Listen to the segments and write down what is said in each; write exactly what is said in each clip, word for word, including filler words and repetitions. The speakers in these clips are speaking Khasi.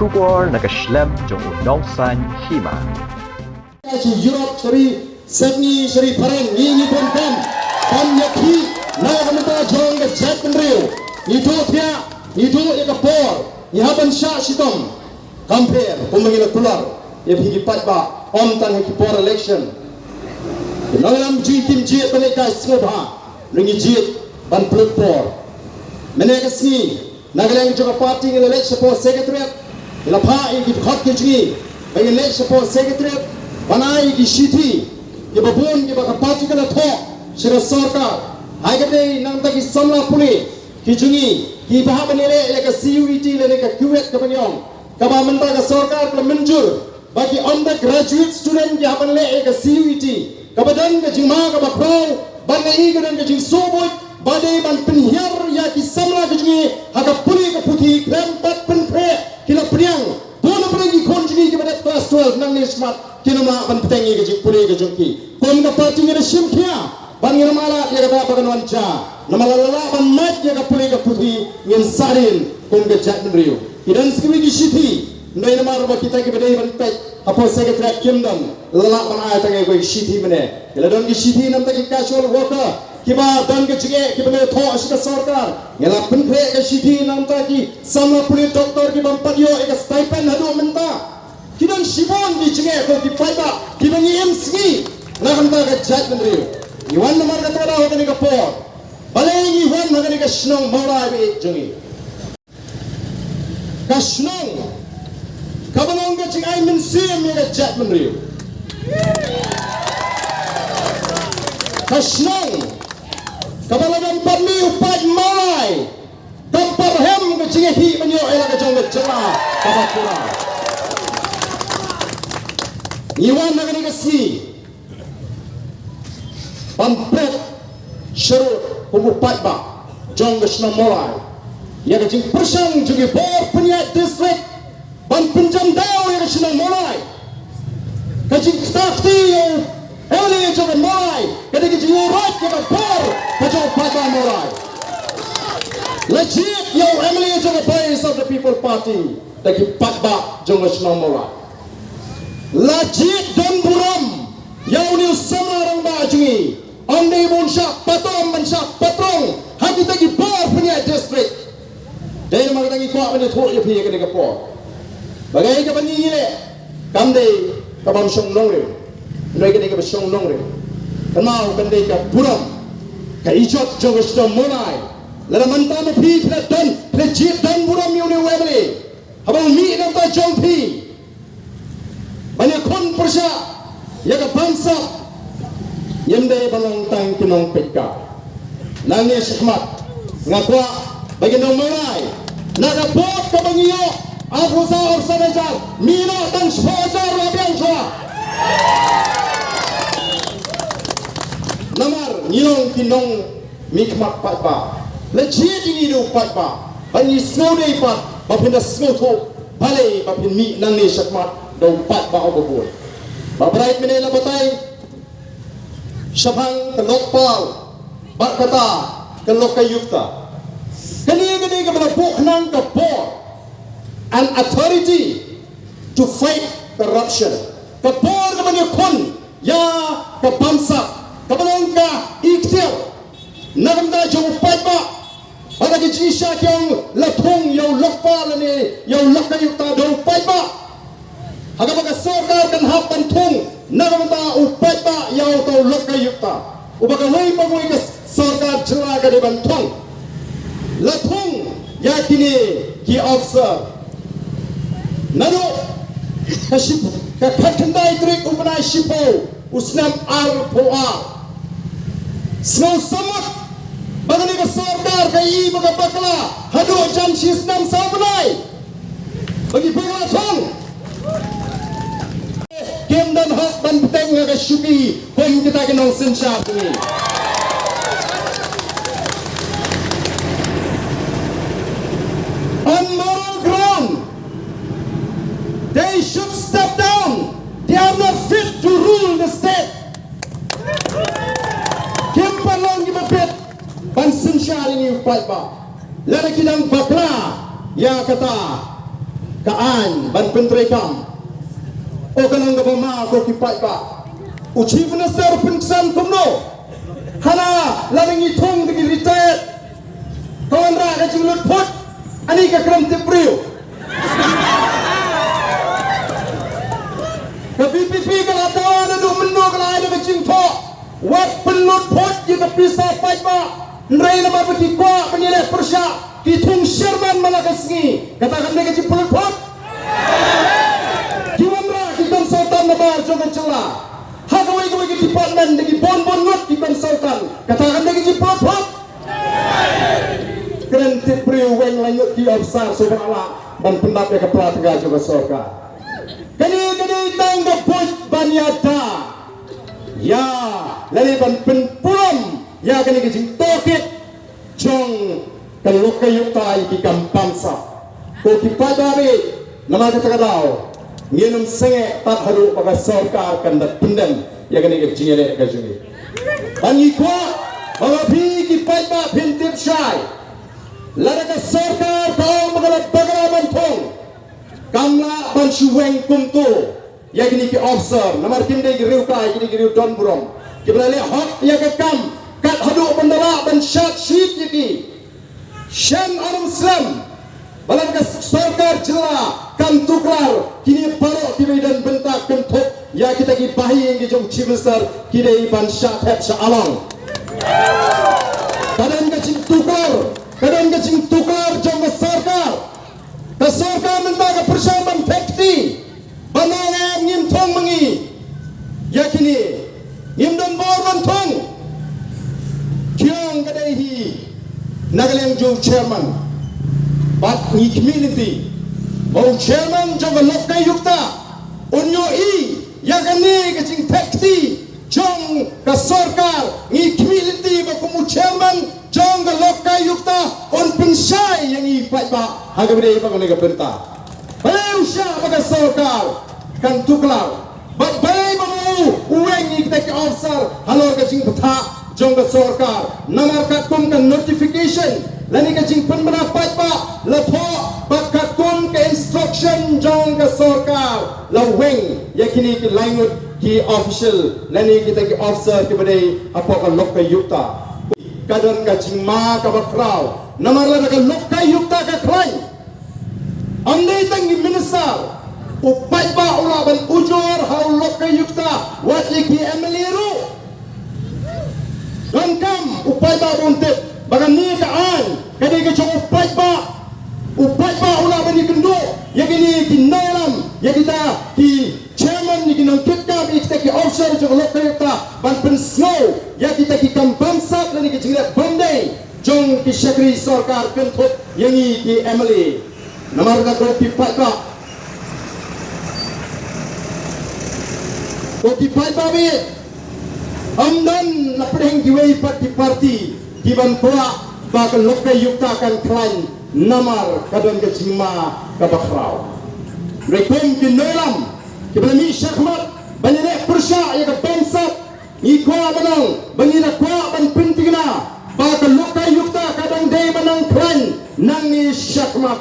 Khubor na ka shlem jong u Nongsaiñ Hima. Sha Europe, sha ri Sydney, sha ri Phareng, ngi ngi bun bun bun ïa ki na ka bynta jong ka jaitbynriew. Ngi duh thiah, ngi duh ïa ka por, ngi hap ban shah shitom. Kam pher kumba ngi la kular ïa phi ki paidbah, ym tang ha ki por election. Nongïalam jong ngi kim jied ban leh kai sngewbha, ngi jied ban pynlut por. Mynne ka sngi, na ka liang jong ka party ngi la leit shapoh secretariat, ngi la phah ïa ki dkhot ki jong ngi ba ngin leit shapoh secretariat ban ai ïa ki shithi kiba bun kiba ka party ka la thoh sha ka sorkar. Haba ïadei na ka bynta ki samla pule ki jong ngi kiba hap ban ïaleh ïa ka C U E T lane ka CUET kaba ngi ong, kaba mynta ka sorkar ka la mynjur ba ki undergraduate student ki hap ban leh ïa ka C U E T, kaba don ka jingma kaba khraw, ban ïa ka don ka jingsngewbha ba dei ban pynhiar ïa ki samla ki jong ngi ha ka pule ka puthi, khlem pat pynkhreh. Ki la pdiang, bun na pdiang ki khun jong ngi kiba dep class twelve nangne shakhmat, kim lah ban bteng ïa ka jingpule ka jong ki. Kum ka party ngi la shim khia ban ngin ym lah ïa kata ba kan wan jia. Namar lada lah ban mad ïa ka pule ka puthi, ngin sahdien kum ka jaitbynriew. Ki don sa kiwei ki shithi, hynrei namar ba kita kiba dei ban peit hapoh secretariat kim don, la lah ban ai tang ïa kiwei ki shithi mynne. Ki la don ki shithi na ka bynta ki casual worker kiba don ka jingeh kiba la thoh sha ka sorkar. Ngi la pynkhreh ka shithi na ka bynta ki samla pule, doktor kiba ym pat ïoh ïa ka stipend haduh mynta. Ki don shibun ki jingeh ko ki paidbah kiba ngi im sngi na ka bynta ka jaitbynriew. Ngi wan namar kata, ha kane ka por, balei ngi wan ha kane ka shnong Mawlai ba ïeit jong ngi? Ka shnong kaba long ka jingai mynsiem ïa ka jaitbynriew. Ka shnong kaba lada ym pat mih u paid Mawlai, kam pat rhem ka jingïakhih ban ïoh ïa la ka jong ka jylla kaba pura. Ngi wan ha kane ka sngi ban pret sharud kum u paidbah jong ka shnong Mawlai ïa ka jingpyrshang jong ki bor pynïaid district ban pynjam daw ïa ka shnong Mawlai. Ka jingktah kti ïa u M L A jong ka Mawlai ka dei ka jingïaroit ïa ka bor ka jong u paidbah Mawlai. La jied ïa u M L A jong ka Voice of the People Party da ki paidbah jong ka shnong Mawlai. La jied don burom ïa une u samla rangbah jong ngi. Ym dei ban shah patrong, ban shah patrong ha kita ki bor pynïaid district. Dei namar kata ngi kwah ban ïathuh ïa phi ïa kane ka por ba kaei kaba ngi ngi leh kam dei kaba ym shong nongrim, hynrei ka dei kaba shong nongrim. Kynmaw, kan dei ka burom, ka ijot jong ka shnong Mawlai. Lada mynta ma phi phi la don, phi la jied don burom ïa une u M L A haba u mih na ka bynta jong phi ban ïakhun pyrshah ïa ka bamsap, ngim dei ban long tang ki nongpeit ka. Nangne shakhmat nga kwah ba ki nong Mawlai, na ka vote kaba ngi ïoh arphew saw, arphew san hajar, mih noh tang shiphew hajar la biang shuwa. Namar ngi long ki nong mihkhmat paidbah. La jied ïa ngi da u paidbah, ba ngi sngewdei pat ba phin da sngewthuh balei ba phin mih nangne shakhmat da u paidbah uba bun. Ba bret mynne la batai shaphang ka Lokpal bad kata ka Lokayukta. Kane, kane kaba la buh khnang ka bor, an authority to fight corruption. Ka bor kaba ïakhun ïa ka bamsap, kaba long ka ikhtiar na ka bynta jong u paidbah. Bad ha ka jingshisha ki ong la thung ïa u Lokpal lane ïa u Lokayukta da u paidbah. Ha kaba ka sorkar kan hap ban thung na ka bynta u paidbah ïa uta u Lokayukta uba kawei pa kawei ka sorkar jylla ka dei ban thung. La thung ïa kine ki officer naduh ka ship, ka khatkhyndai tarik u bnai shiphew u snem arphew ar. Sngewsih mut ba kane ka sorkar ka ïohi ba ka bakla haduh jan shi snem saw bnai. Ba ngi pynlong thung. Kim don hok ban bteng ha ka shuki kum kita ki nongsynshar jong ngi. On moral ground, they should step down. They are not fit to rule the state. Kim pat long kiba fit ban synshar ïa ngi u paidbah. Lada ki dang bakla ïa kata, Ka aiñ ban pyntreikam. O ka long kaba ma ko ki paidbah. U Chief Minister u pynksan kumno? Hana lada ngi thung da ki retired ka wanrah ka jinglut phut. Ani ka kren tip briew. Ka VPP ka la dawa naduh mynno ka la ai da ka jingthoh. Wat pynlut phut ïa ka pisa paidbah. Hynrei namar ba ki kwah ban ïaleh pyrshah ki thung sherman man la ka sngi. Kata kam dei ka jingpynlut phut. Ki wanrah ki consultant nabar jong ka jylla. Ha kawei kawei ki department da ki bun bun ngut ki consultant. Kata kam dei ka jingpynlut phut. Kren tip briew, weng laingut ki officer shuh ban lah ban pyndap ïa ka pla tnga jong ka sorkar. Kane ka dei tang ka buit ban ïada ïa lane ban pynpulom ïa kane ka jingtohkit jong ka lokayukta ïa ki kam bamsap. Ko ki paidbah, namar kata ka daw ngin ym sangeh tad haduh ba ka sorkar kan da pyndem ïa kane ka jingïaleh ka jong ngi. Ba ngi kwah ba ma phi ki paidbah phin tip shai, lada ka sorkar ka ong ba ka la bakla ban thung, kam lah ban shu weng kumto ïa kine ki officer, namar kim dei ki riew kai, ki dei ki riew don burom, kiba la leh hok ïa ka kam, kat haduh ban da lah ban shad shit ïa ki. Shem ar ym slem, ba lada ka sorkar jylla kam tuklar, kine baroh kiba ïadon bynta kynthup ïa kita ki bahaïing ki jong Chief Minister ki dei ban shah thep shah along. Ka don ka jingtuklar, ka don ka jingtuklar jong ka sorkar. Ka sorkar mynta ka pyrshang ban thep kti, ban ong em, ngim thung ma ngi ïa kine, ngim don bor ban thung. Ki ong ka dei hi na ka liang jong u chairman. Bad ngi khmih lynti ba u chairman jong ka lokayukta un ïohi ïa kane ka jingthep kti jong ka sorkar. Ngi khmih lynti ba kum u chairman jong ka lokayukta un pynshai ïa ngi paidbah ha kaba dei ba kane ka bynta. Balei u shah ba ka sorkar kan tuklar? Bad balei ba u weng ïa kita ki officer halor ka jingbthah jong ka sorkar? Namar katkum ka notification lane ka jingpynbna paidbah la thoh, bad katkum ka instruction jong ka sorkar la weng ïa kine ki laingut ki official lane kita ki officer kiba dei hapoh ka lokayukta. Ka don ka jingma kaba khraw, namar lada ka lokayukta ka khlaiñ, ym dei tang ki minister, u paidbah u lah ban ujor ha u lokayukta, wat ïa ki MLA ruh. Donkam u paidbah un tip ba kane ka aiñ ka dei ka jong u paidbah. U paidbah u lah ban ïakynduh ïa kine ki nongïalam, ïa kita ki chairman, ïa ki nongkitkam, ïa kita ki officer jong ka lokayukta ban pynsngew ïa kita ki kam bamsap lane ki jingleh bym dei jong ki shakri sorkar kynthup ïa ngi ki MLA. Namar kata ko ki paidbah, ko ki paidbah, ym don na pdeng kiwei pat ki party kiban kwah ba ka lokayukta kan khlaiñ namar ka don ka jingma kaba khraw. Hynrei kum ki nongïalam kiba la mih shakhmat ban ïaleh pyrshah ïa ka bamsap, ngi kwah ban ong ba ngi la kwah ban pynthikna ba ka lokayukta ka dang dei ban nang khlaiñ nangne shakhmat.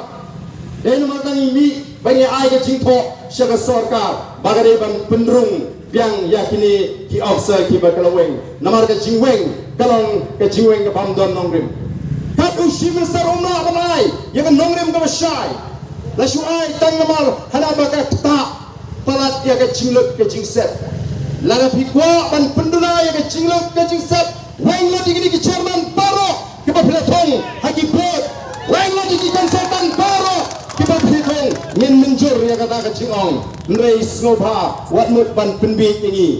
Dei namar kata ngi mih ba ngi ai ka jingthoh sha ka sorkar ba ka dei ban pynrung biang ïa kine ki officer kiba ka la weng. Namar ka jingweng ka long ka jingweng ka bym don nongrim. Kat u Chief Minister um lah ban ai ïa ka nongrim kaba shai, la shu ai tang namar hana ba ka ktah palat ïa ka jinglut ka jingsep. Lada phi kwah ban pynduna ïa ka jinglut ka jingsep, weng lut ïa kine ki chairman baroh kiba phi la thung ha ki board, weng lut ïa ki consultant baroh kiba phi la thung. Ngin mynjur ïa kata ka jingong, hynrei sngewbha wat mut ban pynbieit ïa ngi.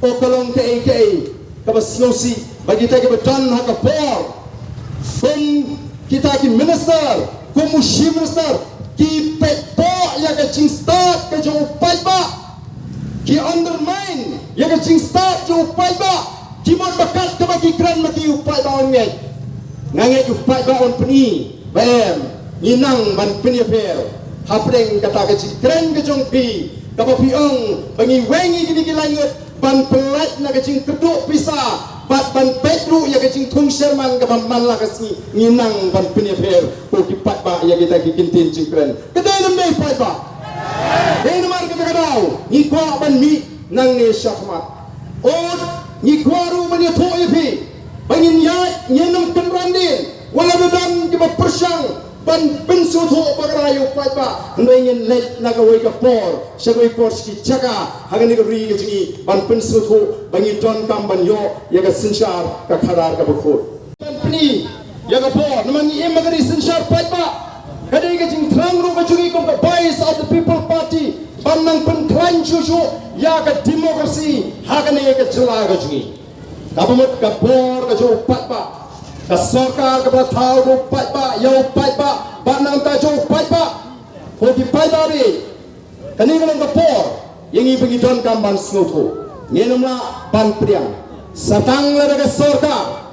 O ka long kaei kaei kaba sngewsih ba kita kiba don ha ka bor, kum kita ki minister, kum u Chief Minister, ki peit poh ïa ka jingstad ka jong u paidbah, ki undermine ïa ka jingstad jong u paidbah, ki mut ba kat kaba ki kren ma ki u paidbah un ngeit. Nga ngeit u paidbah un pyni ba em, ngi nang ban pynïapher hapdeng kata ka jingkren ka jong phi kaba phi ong ba ngi weng ïa kine ki laingut ban pyllait na ka jingkyrduh pisa bad ban peit ruh ïa ka jingthung sherman kaba man la ka sngi. Ngi nang ban pynïapher, ko ki paidbah, ïa kita ki kyntien jingkren. Ka dei lem dei Ba dei namar kata ka daw ngi kwah ban mih nangne shakhmat. Ot, ngi kwah ruh ban ïathuh ïa phi ba ngin ïaid, ngin ym kynran dien wat la da don kiba pyrshang ban pynsngewthuh bakla ïa u paidbah. Hynrei ngin leit na kawei ka por sha kawei por sha ki jaka ha kane ka ri ka jong ngi ban pynsngewthuh ba ngi donkam ban ïoh ïa ka synshar ka khadar kaba khuid. Ban pyni ïa ka por namar ngi im ha ka ri synshar paidbah. Ka dei ka jingthrang ruh ka jong ngi kum ka Voice of the People Party ban nang pynkhlaiñ shuh shuh ïa ka democracy ha kane ka jylla ka jong ngi. Kaba mut ka bor ka jong u paidbah, ka sorkar kaba thaw da u paidbah, ïa u paidbah, bad nangta jong u paidbah. Ko ki paidbah, kane ka long ka por ïa ngi ba ngi donkam ban sngewthuh. Ngin ym lah ban pdiang sa tang lada ka sorkar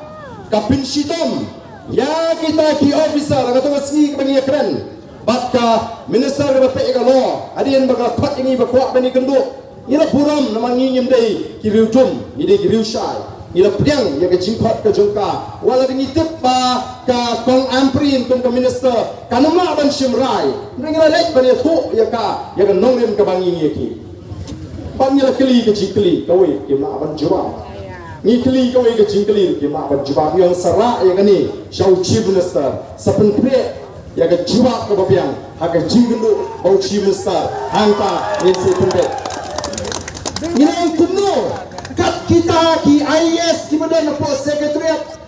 ka pynshitom ïa kita ki officer ha kato ka sngi kaba ngi ïakren bad ka minister kaba peit ïa ka law, hadien ba ka khot ïa ngi ba kwah ban ïakynduh. Ngi la burom namar ngi ngim dei ki riewdum, ngi dei ki riewshai. Ngi la pdiang ïa ka jingkhot ka jong ka. Wat la ngi tip ba ka Kong Ampareen kum ka minister kan ym lah ban shim rai, hynrei ngi la leit ban ïathuh ïa ka, ïa ka nongrim kaba ngi ngi ïa ki. Bad ngi la kylli ka jingkylli, kawei kim lah ban jubab. Ngi kylli kawei ka jingkylli, kim lah ban jubab. Ngi ong sa rah ïa kane sha u Chief Minister, sa pynkhreh ïa ka jubab kaba biang ha ka jingkynduh ba u Chief Minister hangta ngin sa pynbeit. Ngi la ong kumno kat kita ki I A S kiba don hapoh Secretariat,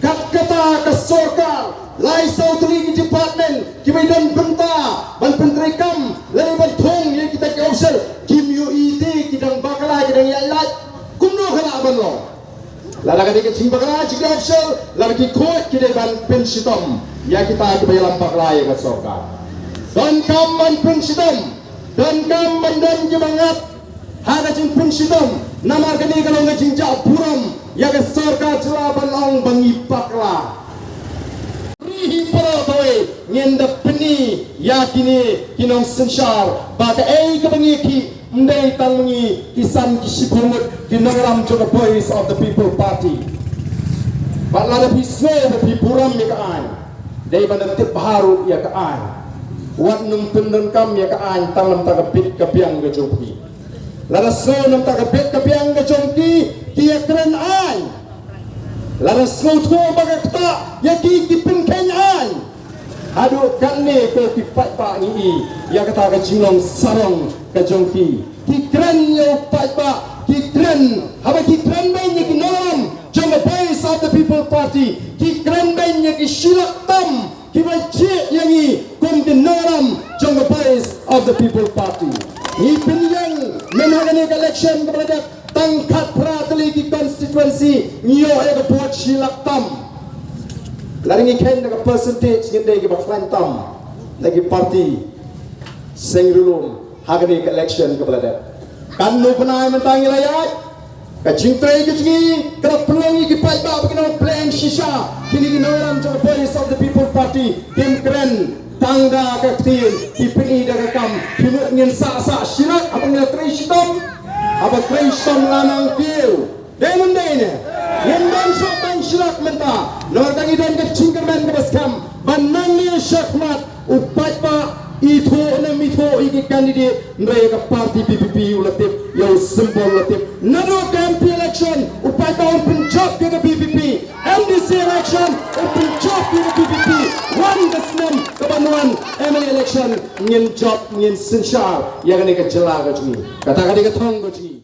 kat kata ka sorkar, lai saw tylli ki department kiba don bynta ban pyntreikam lane ban thung ïa kita ki official, kim ïohi te ki dang bakla, ki dang ïaid lait. Kumno ka lah ban long? Lada ka dei ka jingbakla jong ki official, lada ki khuid ki dei ban pynshitom ïa kita kiba ïalam bakla ïa ka sorkar. Donkam ban pynshitom, donkam ban don kiba ngat ha ka jingpynshitom, namar kane ka long ka jingjah burom ïa ka sorkar jylla ban ong ba ngi bakla. Ri hi baroh kawei ngin da pyni ïa kine ki nongsynshar ba kaei kaba ngi ki ym dei tang ma ngi ki san ki shiphew ngut ki nongïalam jong ka Voice of the People Party. Bad lada phi sngew ba phi burom ïa ka aiñ, dei ban da tip bha ruh ïa ka aiñ. Wat nym pyndonkam ïa ka aiñ tang na bynta ka bit ka biang ka jong phi. Lada sngew na bynta ka bit ka biang ka jong ki, ki ïakren aiñ. Lada sngewthuh ba ka ktah ïa ki, ki pynkheiñ aiñ. Haduh katne ko ki paidbah ngi i ïa kata ka jinglong sarong ka jong ki. Ki kren ïa u paidbah, ki kren, haba ki kren beiñ ïa ki nongïalam jong ka Voice of the People Party, ki kren beiñ ïa ki shilak tam kiba jied ïa ngi kum ki nongïalam jong ka Voice of the People Party. Ngi pynïeng mynta ha kane ka election kaba la dep, tang khatphra tylli ki constituency ngi ïoh ïa ka vote shi lak tam. Lada ngi kheiñ da ka percentage, ngin dei kiba khlaiñ tam na ki party seng ri lum ha kane ka election kaba la dep. Katno bnai mynta ngi la ïaid? Ka jingtrei ka jong ngi ka la pynlong ïa ki paidbah ba ki nang pynlong shisha. Kine ki nongïalam jong ka Voice of the People Party kim kren tang da ka ktien, ki pyni da ka kam. Ki mut ngin sah sah shi lak haba ngi la trei shitom? Haba trei shitom la nang kiew. Dei ne ym dei ne? Ngin don shuh tang shi lak mynta. Namar ka ngi don ka jingkyrmen kaba skhem ba nangne shakhmat u paidbah, ithuh ne ym ithuh ïa ki candidate, hynrei ka party V P P u la tip, ïa u symbol u la tip. Naduh ka M P election u paidbah un pynjop ïa ka V P P. M D C election un pynjop ïa ka V P P. Wan ka snem kaban wan M L A election ngin jop, ngin synshar ïa kane ka jylla ka jong ngi. Kata ka dei ka thong ka jong ngi.